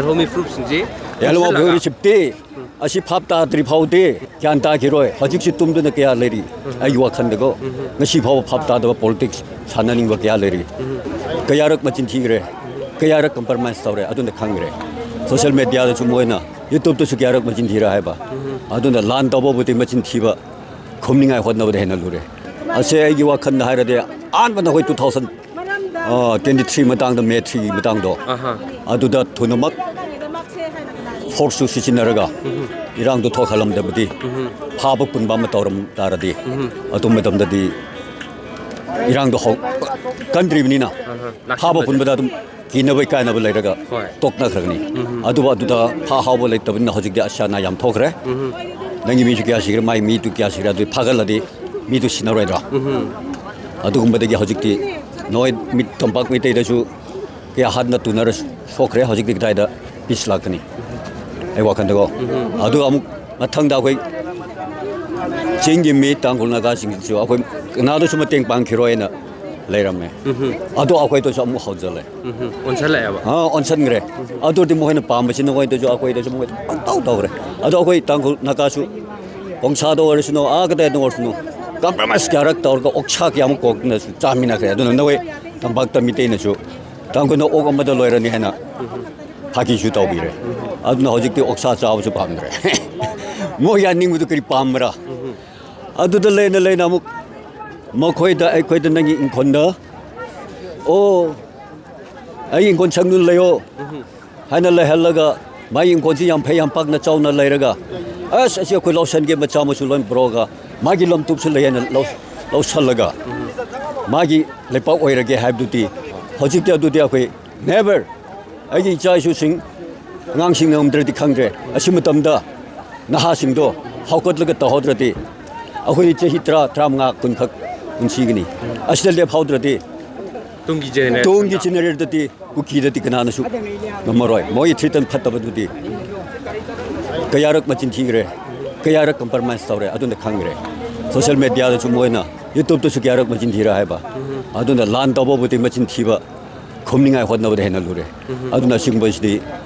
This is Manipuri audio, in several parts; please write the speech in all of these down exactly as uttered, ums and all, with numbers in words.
ꯂꯧꯃꯤ ꯐꯨꯔꯨꯞꯁꯤꯡꯁꯤ ꯌꯥꯂꯣꯡ ꯂꯧꯁꯤꯜꯂꯒ ꯐꯨꯔꯨꯞꯁꯤꯞꯇꯤ ꯑꯁꯤ ꯚꯥꯞ ꯇꯥꯗ꯭ꯔꯤ ꯐꯥꯎꯗꯤ ꯒ꯭ꯌꯥꯟ ꯇꯥꯈꯤꯔꯣꯏ꯫ ꯍꯧꯖꯤꯛꯁꯨ ꯇꯨꯝꯗꯨꯅ ꯀꯌꯥ ꯂꯩꯔꯤ ꯑꯩꯒꯤ ꯋꯥꯈꯜꯗꯀꯣ꯫ ꯉꯁꯤ ꯐꯥꯎꯕ ꯚꯥꯞ ꯇꯥꯗꯕ ꯄꯣꯂꯤꯇꯤꯛꯁ ꯁꯥꯟꯅꯅꯤꯡꯕ ꯀꯌꯥ ꯂꯩꯔꯤ꯫ ꯀꯌꯥꯔꯛ ꯃꯆꯤꯟ ꯊꯤꯈ꯭ꯔꯦ, ꯀꯌꯥꯔꯛ ꯀꯝꯄ꯭ꯔꯣꯃꯥꯏꯁ ꯇꯧꯔꯦ, ꯑꯗꯨꯅ ꯈꯪꯈ꯭ꯔꯦ꯫ ꯁꯣꯁꯤꯌꯦꯜ ꯃꯦꯗꯤꯌꯥꯗꯁꯨ ꯃꯣꯏꯅ, ꯌꯨꯇ꯭ꯌꯨꯕꯇꯁꯨ ꯀꯌꯥꯔꯛ ꯃꯆꯤꯟ ꯊꯤꯔꯦ ꯍꯥꯏꯕ꯫ ꯑꯗꯨꯅ ꯂꯥꯟ ꯇꯧꯕꯕꯨꯗꯤ ꯃꯆꯤꯟ ꯊꯤꯕ ꯈꯨꯝꯅꯤꯡꯉꯥꯏ ꯍꯣꯠꯅꯕꯗ ꯍꯦꯟꯅ ꯂꯨꯔꯦ꯫ ꯑꯁꯦ ꯑꯩꯒꯤ ꯋꯥꯈꯜꯗ ꯍꯥꯏꯔꯗꯤ ꯑꯍꯥꯟꯕꯗ ꯑꯩꯈꯣꯏ ꯇꯨ ꯊꯥꯎꯖꯟ ꯇ꯭ꯋꯦꯟꯇꯤ ꯊ꯭ꯔꯤ ꯃꯇꯥꯡꯗ, ꯃꯦ ꯊ꯭ꯔꯤꯒꯤ ꯃꯇꯥꯡꯗꯣ, ꯑꯍꯥ꯫ ꯑꯗꯨꯗ ꯊꯨꯅꯃꯛ ꯐꯣꯔꯁꯁꯨ ꯁꯤꯖꯤꯟꯅꯔꯒ ꯏꯔꯥꯡꯗꯣ ꯊꯣꯛꯍꯜꯂꯝꯗꯕꯗꯤ, ꯐꯥꯕ ꯄꯨꯟꯕ ꯑꯃ ꯇꯧꯔꯝ ꯇꯥꯔꯗꯤ, ꯑꯗꯨ ꯃꯇꯝꯗꯗꯤ ꯏꯔꯥꯡꯗꯣ ꯍꯧ-, ꯀꯟꯗ꯭ꯔꯤꯕꯅꯤꯅ, ꯑꯍꯥ꯫ ꯐꯥꯕ ꯂꯥꯛꯁꯤꯟꯕꯗ꯫ ꯄꯨꯟꯕꯗ ꯑꯗꯨꯝ ꯀꯤꯅꯕ ꯏꯀꯥꯏꯅꯕ ꯂꯩꯔꯒ ꯍꯣꯏ꯫ ꯇꯣꯛꯅꯈ꯭ꯔꯒꯅꯤ꯫ ꯑꯗꯨꯕꯨ ꯑꯗꯨꯗ ꯐꯥ ꯍꯥꯎꯕ ꯂꯩꯇꯕꯅꯤꯅ ꯍꯧꯖꯤꯛꯇꯤ ꯑꯁꯥ ꯑꯅꯥ ꯌꯥꯝ ꯊꯣꯛꯈ꯭ꯔꯦ꯫ ꯅꯪꯒꯤ ꯃꯤꯁꯨ ꯀꯌꯥ ꯁꯤꯈ꯭ꯔꯦ, ꯃꯥꯏ ꯃꯤꯗꯨ ꯀꯌꯥ ꯁꯤꯈ꯭ꯔꯦ, ꯑꯗꯨ ꯐꯥꯒꯠꯂꯗꯤ ꯃꯤꯗꯨ ꯁꯤꯟꯅꯔꯣꯏꯗ꯭ꯔꯥ? ꯑꯗꯨꯒꯨꯝꯕꯗꯒꯤ ꯍꯧꯖꯤꯛꯇꯤ ꯅꯣꯏ ꯃꯤ-, ꯇꯝꯄꯥꯛ ꯃꯩꯇꯩꯗꯁꯨ ꯀꯌꯥ ꯍꯥꯠꯅ ꯇꯨꯅꯔ ꯁꯣꯛꯈ꯭ꯔꯦ, ꯍꯧꯖꯤꯛꯇꯤ ꯀꯗꯥꯏꯗ ꯄꯤꯁ ꯂꯥꯛꯀꯅꯤ? ꯑꯩ ꯋꯥꯈꯜꯗꯀꯣ꯫ ꯑꯗꯨꯒ ꯑꯃꯨꯛ ꯃꯊꯪꯗ ꯑꯩꯈꯣꯏ ꯆꯤꯡꯒꯤ ꯃꯤ ꯇꯥꯡꯈꯨꯜ ꯅꯥꯒꯥꯁꯤꯡꯁꯤꯁꯨ ꯑꯩꯈꯣꯏ ꯀꯅꯥꯗꯁꯨ ꯃꯇꯦꯡ ꯄꯥꯡꯈꯤꯔꯣꯏꯅ ꯂꯩꯔꯝꯃꯦ꯫ ꯑꯗꯣ ꯑꯩꯈꯣꯏꯗꯁꯨ ꯑꯃꯨꯛ ꯍꯧꯖꯤꯜꯂꯦ꯫ ꯑꯣꯟꯁꯜꯂꯛꯑꯦꯕ꯫ ꯑꯥ, ꯑꯣꯟꯁꯟꯈ꯭ꯔꯦ꯫ ꯑꯗꯨꯗꯤ ꯃꯈꯣꯏꯅ ꯄꯥꯝꯕꯁꯤ ꯅꯈꯣꯏꯗꯁꯨ ꯑꯩꯈꯣꯏꯗꯁꯨ ꯃꯈꯣꯏ ꯄꯪꯇꯧ ꯇꯧꯈ꯭ꯔꯦ꯫ ꯑꯗꯣ ꯑꯩꯈꯣꯏ ꯇꯥꯡꯈꯨꯜ ꯅꯥꯒꯥꯁꯨ ꯀꯣꯡꯁꯥꯗ ꯑꯣꯏꯔꯁꯅꯨ, ꯑꯥ ꯀꯗꯥꯏꯗ ꯑꯣꯏꯔꯁꯅꯨ, ꯀꯝꯄ꯭ꯔꯣꯃꯥꯏꯁ ꯀꯌꯥꯔꯛ ꯇꯧꯔꯒ ꯑꯣꯛꯁꯥ ꯀꯌꯥꯃꯨꯛ ꯀꯣꯛꯇꯅꯁꯨ ꯆꯥꯃꯤꯟꯅꯈ꯭ꯔꯦ꯫ ꯑꯗꯨꯅ ꯅꯈꯣꯏ ꯇꯝꯄꯥꯛꯇ ꯃꯤꯇꯩꯅꯁꯨ ꯇꯥꯡꯈꯨꯜꯅ ꯑꯣꯛ ꯑꯃꯗ ꯂꯣꯏꯔꯅꯤ ꯍꯥꯏꯅ ꯐꯥꯒꯤꯁꯨ ꯇꯧꯕꯤꯔꯦ꯫ ꯑꯗꯨꯅ ꯍꯧꯖꯤꯛꯇꯤ ꯑꯣꯛꯁꯥ ꯆꯥꯕꯁꯨ ꯄꯥꯝꯗ꯭ꯔꯦ꯫ ꯃꯣꯏ ꯌꯥꯅꯤꯡꯕꯗꯨ ꯀꯔꯤ ꯄꯥꯝꯕ꯭ꯔꯥ? ꯑꯗꯨꯗ ꯂꯩꯅ ꯂꯩꯅ ꯑꯃꯨꯛ ꯃꯈꯣꯏꯗ, ꯑꯩꯈꯣꯏꯗ ꯅꯪꯒꯤ ꯏꯪꯈꯣꯜꯗ, "ꯑꯣ, ꯑꯩ ꯏꯪꯈꯣꯜ ꯁꯪꯗꯨꯅ ꯂꯩꯌꯣ" ꯍꯥꯏꯅ ꯂꯩꯍꯜꯂꯒ, ꯃꯥꯒꯤ ꯏꯪꯈꯣꯜꯁꯤ ꯌꯥꯝ ꯐꯩ, ꯌꯥꯝ ꯄꯥꯛꯅ ꯆꯥꯎꯅ ꯂꯩꯔꯒ, "ꯑꯁ, ꯑꯁꯤ ꯑꯩꯈꯣꯏ ꯂꯧꯁꯟꯒꯦ, ꯃꯆꯥ ꯃꯁꯨ ꯂꯣꯏ ꯄꯨꯔꯛꯑꯒ ꯃꯥꯒꯤ ꯂꯝꯇꯨꯞꯁꯨ ꯂꯩ" ꯍꯥꯏꯅ ꯂꯧ-, ꯂꯧꯁꯜꯂꯒ ꯃꯥꯒꯤ ꯂꯩꯄꯥꯛ ꯑꯣꯏꯔꯒꯦ ꯍꯥꯏꯕꯗꯨꯗꯤ ꯍꯧꯖꯤꯛꯇꯤ ꯑꯗꯨꯗꯤ ꯑꯩꯈꯣꯏ never꯫ ꯑꯩꯒꯤ ꯏꯆꯥ ꯏꯁꯨꯁꯤꯡ, ꯑꯉꯥꯡꯁꯤꯡ ꯉꯝꯗ꯭ꯔꯗꯤ ꯈꯪꯗ꯭ꯔꯦ꯫ ꯑꯁꯤ ꯃꯇꯝꯗ ꯅꯍꯥꯁꯤꯡꯗꯣ ꯍꯧꯒꯠꯂꯒ ꯇꯧꯍꯧꯗ꯭ꯔꯗꯤ ꯑꯩꯈꯣꯏꯗꯤ ꯆꯍꯤ ꯇꯔꯥ, ꯇꯔꯥꯃꯉꯥ, ꯀꯨꯟ ꯈꯛ ꯄꯨꯟꯁꯤꯒꯅꯤ꯫ ꯑꯁꯤꯗ ꯂꯦꯞꯍꯧꯗ꯭ꯔꯗꯤ ꯇꯨꯡꯒꯤ ꯖꯦꯅꯦꯔꯦꯁꯟꯗ꯫ ꯇꯨꯡꯒꯤ ꯖꯦꯅꯦꯔꯦꯁꯟꯗꯗꯤ, ꯀꯨꯀꯤꯗꯗꯤ ꯀꯅꯥꯅꯁꯨ ꯉꯝꯃꯔꯣꯏ꯫ ꯃꯣꯏꯒꯤ ꯊ꯭ꯔꯤꯇꯟ ꯐꯠꯇꯕꯗꯨꯗꯤ ꯀꯌꯥꯔꯛ ꯃꯆꯤꯟ ꯊꯤꯈ꯭ꯔꯦ, ꯀꯌꯥꯔꯛ ꯀꯝꯄ꯭ꯔꯣꯃꯥꯏꯁ ꯇꯧꯔꯦ, ꯑꯗꯨꯅ ꯈꯪꯈ꯭ꯔꯦ꯫ ꯁꯣꯁꯤꯌꯦꯜ ꯃꯦꯗꯤꯌꯥꯗꯁꯨ ꯃꯣꯏꯅ, ꯌꯨꯇ꯭ꯌꯨꯕꯇꯁꯨ ꯀꯌꯥꯔꯛ ꯃꯆꯤꯟ ꯊꯤꯔꯦ ꯍꯥꯏꯕ꯫ ꯑꯗꯨꯅ ꯂꯥꯟ ꯇꯧꯕꯕꯨꯗꯤ ꯃꯆꯤꯟ ꯊꯤꯕ ꯈꯨꯝꯅꯤꯡꯉꯥꯏ ꯍꯣꯠꯅꯕꯗ ꯍꯦꯟꯅ ꯂꯨꯔꯦ꯫ ꯑꯗꯨꯅ ꯑꯁꯤꯒꯨꯝꯕꯁꯤꯗꯤ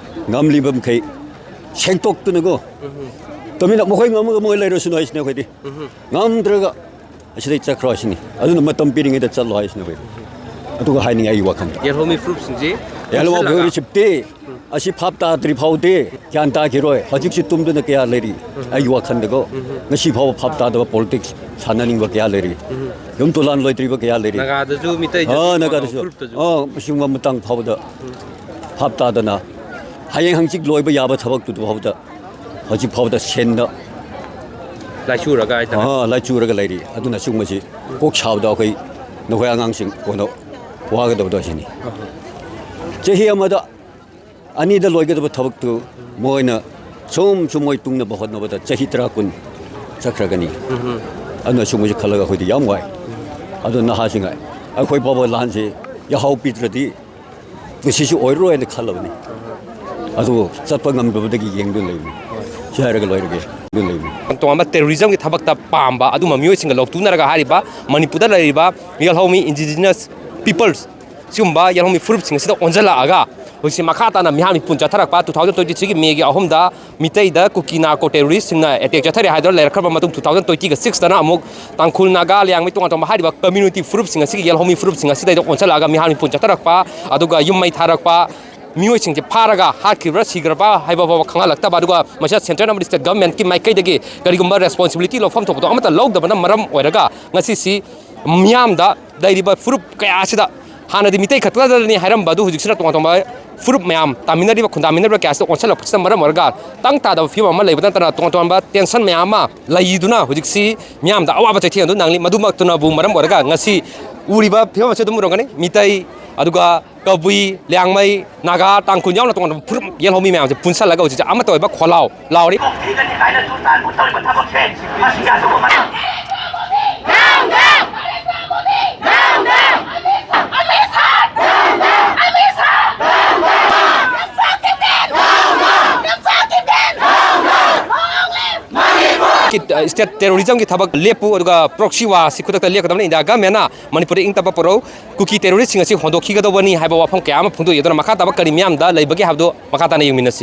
ꯉꯝꯂꯤꯕ ꯃꯈꯩ ꯁꯦꯡꯗꯣꯛꯇꯨꯅꯀꯣ, ꯇꯨꯃꯤꯟꯅ ꯃꯈꯣꯏ ꯉꯝꯃꯒ ꯃꯣꯏ ꯂꯩꯔꯁꯅꯨ ꯍꯥꯏꯁꯤꯅꯦ ꯑꯩꯈꯣꯏꯗꯤ꯫ ꯉꯝꯗ꯭ꯔꯒ ꯑꯁꯤꯗꯩ ꯆꯠꯈ꯭ꯔꯣ ꯍꯥꯏꯁꯤꯅꯤ꯫ ꯑꯗꯨꯅ ꯃꯇꯝ ꯄꯤꯔꯤꯉꯩꯗ ꯆꯠꯂꯣ ꯍꯥꯏꯁꯤꯅꯦ ꯑꯩꯈꯣꯏ꯫ ꯑꯗꯨꯒ ꯍꯥꯏꯅꯤꯡꯉꯦ ꯑꯩꯒꯤ ꯋꯥꯈꯜꯗ꯫ ꯌꯦꯜꯍꯧꯃꯤ ꯐꯨꯔꯨꯞꯁꯤꯡꯁꯤ ꯌꯦꯜꯍꯧꯃꯤ ꯄꯨꯟꯁꯤꯜꯂꯒ ꯐꯨꯔꯨꯞꯁꯤꯞꯇꯤ ꯑꯁꯤ ꯚꯥꯞ ꯇꯥꯗ꯭ꯔꯤ ꯐꯥꯎꯗꯤ ꯒ꯭ꯌꯥꯟ ꯇꯥꯈꯤꯔꯣꯏ꯫ ꯍꯧꯖꯤꯛꯁꯤ ꯇꯨꯝꯗꯨꯅ ꯀꯌꯥ ꯂꯩꯔꯤ ꯑꯩꯒꯤ ꯋꯥꯈꯜꯗꯀꯣ꯫ ꯉꯁꯤ ꯐꯥꯎꯕ ꯚꯥꯞ ꯇꯥꯗꯕ ꯄꯣꯂꯤꯇꯤꯛꯁ ꯁꯥꯟꯅꯅꯤꯡꯕ ꯀꯌꯥ ꯂꯩꯔꯤ꯫ ꯌꯨꯝ ꯇꯨꯂꯥꯟ ꯂꯣꯏꯗ꯭ꯔꯤꯕ ꯀꯌꯥ ꯂꯩꯔꯤ꯫ ꯅꯥꯒꯥꯗꯁꯨ ꯃꯤꯇꯩꯗꯁꯨ ꯑꯥ, ꯅꯥꯒꯥꯗꯁꯨ꯫ ꯐꯨꯔꯨꯞꯇꯁꯨ꯫ ꯑꯥ, ꯑꯁꯤꯒꯨꯝꯕ ꯃꯇꯥꯡ ꯐꯥꯎꯕꯗ ꯚꯥꯞ ꯇꯥꯗꯅ ꯍꯌꯦꯡ ꯍꯪꯆꯤꯠ ꯂꯣꯏꯕ ꯌꯥꯕ ꯊꯕꯛꯇꯨ ꯐꯥꯎꯕꯗ ꯍꯧꯖꯤꯛ ꯐꯥꯎꯕꯗ ꯁꯦꯟꯗ ꯂꯥꯏꯆꯨꯔꯒ ꯍꯥꯏꯇꯥꯔꯦ꯫ ꯑꯥ, ꯂꯥꯏꯆꯨꯔꯒ ꯂꯩꯔꯤ꯫ ꯑꯗꯨꯅ ꯁꯤꯒꯨꯝꯕꯁꯤ ꯀꯣꯛ ꯁꯥꯕꯗ ꯑꯩꯈꯣꯏ ꯅꯈꯣꯏ ꯑꯉꯥꯡꯁꯤꯡ ꯀꯣꯟꯅ ꯋꯥꯒꯗꯕꯗꯣ ꯑꯁꯤꯅꯤ꯫ ꯆꯍꯤ ꯑꯃꯗ ꯑꯅꯤꯗ ꯂꯣꯏꯒꯗꯕ ꯊꯕꯛꯇꯨ ꯃꯣꯏꯅ ꯁꯨꯝ ꯁꯨꯝ ꯃꯣꯏ ꯇꯨꯡꯅꯕ ꯍꯣꯠꯅꯕꯗ ꯆꯍꯤ ꯇꯔꯥ ꯀꯨꯟ ꯆꯠꯈ꯭ꯔꯒꯅꯤ꯫ ꯑꯗꯨꯅ ꯁꯤꯒꯨꯝꯕꯁꯤ ꯈꯜꯂꯒ ꯑꯩꯈꯣꯏꯗꯤ ꯌꯥꯝ ꯋꯥꯏ꯫ ꯑꯗꯨ ꯅꯍꯥꯁꯤꯡ ꯑꯩꯈꯣꯏ ꯐꯥꯎꯕ ꯂꯥꯟꯁꯤ ꯌꯥꯍꯧ ꯄꯤꯗ꯭ꯔꯗꯤ ꯄꯨꯟꯁꯤꯁꯨ ꯑꯣꯏꯔꯔꯣꯏ ꯍꯥꯏꯅ ꯈꯜꯂꯕꯅꯤ꯫ ꯑꯗꯨꯕꯨ ꯆꯠꯄ ꯉꯝꯗꯕꯗꯒꯤ ꯌꯦꯡꯗꯨꯅ ꯂꯩꯕꯅꯤ꯫ ꯁꯤ ꯍꯥꯏꯔꯒ ꯂꯣꯏꯔꯒꯦ꯫ ꯑꯗꯨ ꯂꯩꯕꯅꯤ꯫ ꯇꯣꯉꯥꯟꯕ terrorism ꯒꯤ ꯊꯕꯛꯇ ꯄꯥꯝꯕ ꯑꯗꯨꯝꯕ ꯃꯤꯑꯣꯏꯁꯤꯡꯒ ꯂꯧꯇꯨꯅꯔꯒ ꯍꯥꯏꯔꯤꯕ ꯃꯅꯤꯄꯨꯔꯗ ꯂꯩꯔꯤꯕ ꯌꯦꯜꯍꯧꯃꯤ indigenous peoples ꯁꯤꯒꯨꯝꯕ ꯌꯦꯜꯍꯧꯃꯤ ꯐꯨꯔꯨꯞꯁꯤꯡ ꯑꯁꯤꯗ ꯑꯣꯟꯁꯤꯜꯂꯛꯑꯒ ꯍꯧꯖꯤꯛꯁꯤ ꯃꯈꯥ ꯇꯥꯅ ꯃꯤꯍꯥꯠ ꯃꯤꯄꯨꯟ ꯆꯠꯊꯔꯛꯄ two thousand twenty three ꯒꯤ May ꯒꯤ ꯑꯍꯨꯝꯗ ꯃꯤꯇꯩꯗ ꯀꯨꯀꯤ ꯅꯥꯔꯀꯣ terrorist ꯁꯤꯡꯅ attack ꯆꯠꯊꯔꯦ ꯍꯥꯏꯗꯨꯅ ꯂꯩꯔꯛꯈ꯭ꯔꯕ ꯃꯇꯨꯡ two thousand twenty ꯒ six ꯇꯅ ꯑꯃꯨꯛ ꯇꯥꯡꯈꯨꯜ, ꯅꯥꯒꯥ, ꯂꯤꯌꯥꯡꯃꯩ ꯇꯣꯉꯥꯟ ꯇꯣꯉꯥꯟꯕ ꯍꯥꯏꯔꯤꯕ community ꯐꯨꯔꯨꯞꯁꯤꯡ ꯑꯁꯤꯒꯤ ꯌꯦꯜꯍꯧꯃꯤ ꯐꯨꯔꯨꯞꯁꯤꯡ ꯑꯁꯤꯗꯩꯗ ꯑꯣꯟꯁꯤꯜꯂꯛꯑꯒ ꯃꯤꯍꯥꯠ ꯃꯤꯄꯨꯟ ꯆꯠꯊꯔꯛꯄ, ꯑꯗꯨꯒ ꯌꯨꯝ ꯃꯩ ꯊꯥꯔꯛꯄ, ꯃꯤꯑꯣꯏꯁꯤꯡꯁꯦ ꯐꯥꯔꯒ ꯍꯥꯠꯈꯤꯕ꯭ꯔꯥ ꯁꯤꯈ꯭ꯔꯕ ꯍꯥꯏꯕ ꯐꯥꯎꯕ ꯈꯪꯍꯜꯂꯛꯇꯕ, ꯑꯗꯨꯒ ꯃꯁꯤꯗ central ꯑꯃꯗꯤ state government ꯀꯤ ꯃꯥꯏꯀꯩꯗꯒꯤ ꯀꯔꯤꯒꯨꯝꯕ responsibility ꯂꯧꯐꯝ ꯊꯣꯛꯄꯗꯣ ꯑꯃꯠꯇ ꯂꯧꯗꯕꯅ ꯃꯔꯝ ꯑꯣꯏꯔꯒ ꯉꯁꯤꯁꯤ ꯃꯤꯌꯥꯝꯗ ꯂꯩꯔꯤꯕ ꯐꯨꯔꯨꯞ ꯀꯌꯥ ꯑꯁꯤꯗ ꯍꯥꯟꯅꯗꯤ ꯃꯤꯇꯩ ꯈꯛꯇꯗꯅꯤ ꯍꯥꯏꯔꯝꯕ ꯑꯗꯨ ꯍꯧꯖꯤꯛꯁꯤꯅ ꯇꯣꯉꯥꯟ ꯇꯣꯉꯥꯟꯕ ꯐꯨꯔꯨꯞ ꯃꯌꯥꯝ ꯇꯥꯃꯤꯟꯅꯔꯤꯕ ꯈꯨꯟꯗꯥꯃꯤꯟꯅꯔꯤꯕ ꯀꯌꯥ ꯑꯁꯤꯗ ꯑꯣꯟꯁꯤꯜꯂꯛꯄꯁꯤꯅ ꯃꯔꯝ ꯑꯣꯏꯔꯒ ꯇꯪ ꯇꯥꯗꯕ ꯐꯤꯕꯝ ꯑꯃ ꯂꯩꯕ ꯅꯠꯇꯅ ꯇꯣꯉꯥꯟ ꯇꯣꯉꯥꯟꯕ tension ꯃꯌꯥꯝ ꯑꯃ ꯂꯩꯗꯨꯅ ꯍꯧꯖꯤꯛꯁꯤ ꯃꯤꯌꯥꯝꯗ ꯑꯋꯥꯕ ꯆꯩꯊꯦꯡ ꯑꯗꯨ ꯅꯪꯂꯤ꯫ ꯃꯗꯨꯃꯛꯇꯨꯅꯕꯨ ꯃꯔꯝ ꯑꯣꯏꯔꯒ ꯉꯁꯤ ꯎꯔꯤꯕ ꯐꯤꯕꯝ ꯑꯁꯤ ꯑꯗꯨꯝ ꯎꯔꯝꯒꯅꯤ꯫ ꯃꯤꯇꯩ, ꯑꯗꯨꯒ ꯀꯕꯨꯏ, ꯂꯤꯌꯥꯡꯃꯩ, ꯅꯥꯒꯥ, ꯇꯥꯡꯈꯨꯜ ꯌꯥꯎꯅ ꯇꯣꯉꯥꯟ ꯇꯣꯉꯥꯟꯕ ꯐꯨꯔꯨꯞ ꯌꯦꯜꯍꯧꯃꯤ ꯃꯌꯥꯝꯁꯦ ꯄꯨꯟꯁꯜꯂꯒ ꯍꯧꯖꯤꯛꯁꯦ ꯑꯃꯠꯇ ꯑꯣꯏꯕ ꯈꯣꯜꯂꯥꯎ ꯂꯥꯎꯔꯤ꯫ ꯀꯣꯛ ꯊꯤꯒꯅꯤ ꯀꯥꯏꯅ ꯆꯨꯔꯆꯥꯟꯄꯨꯔ ꯇꯧꯔꯤꯕ ꯊꯕꯛꯁꯦ ꯃꯁꯤ ꯑꯆꯨꯝꯕ ꯃꯔꯝ꯫ ꯁ꯭ꯇꯦꯠ ꯇꯦꯔꯣꯔꯤꯖꯝꯒꯤ ꯊꯕꯛ ꯂꯦꯞꯄꯨ, ꯑꯗꯨꯒ ꯄ꯭ꯔꯣꯛꯁꯤ ꯋꯥꯔ ꯑꯁꯤ ꯈꯨꯗꯛꯇ ꯂꯦꯞꯀꯗꯕꯅꯤ꯫ ꯏꯟꯗꯤꯌꯥ ꯒꯃꯦꯟꯅ ꯃꯅꯤꯄꯨꯔꯗ ꯏꯪ ꯇꯞꯄ ꯄꯨꯔꯛꯎ, ꯀꯨꯀꯤ ꯇꯦꯔꯣꯔꯤꯁꯁꯤꯡ ꯑꯁꯤ ꯍꯣꯟꯗꯣꯛꯈꯤꯒꯗꯧꯕꯅꯤ ꯍꯥꯏꯕ ꯋꯥꯐꯝ ꯀꯌꯥ ꯑꯃ ꯐꯣꯡꯗꯣꯛꯏ꯫ ꯑꯗꯨꯅ ꯃꯈꯥ ꯇꯥꯕ ꯀꯔꯤ ꯃꯤꯌꯥꯝꯗ ꯂꯩꯕꯒꯦ ꯍꯥꯏꯕꯗꯨ ꯃꯈꯥ ꯇꯥꯅ ꯌꯦꯡꯃꯤꯟꯅꯁꯤ꯫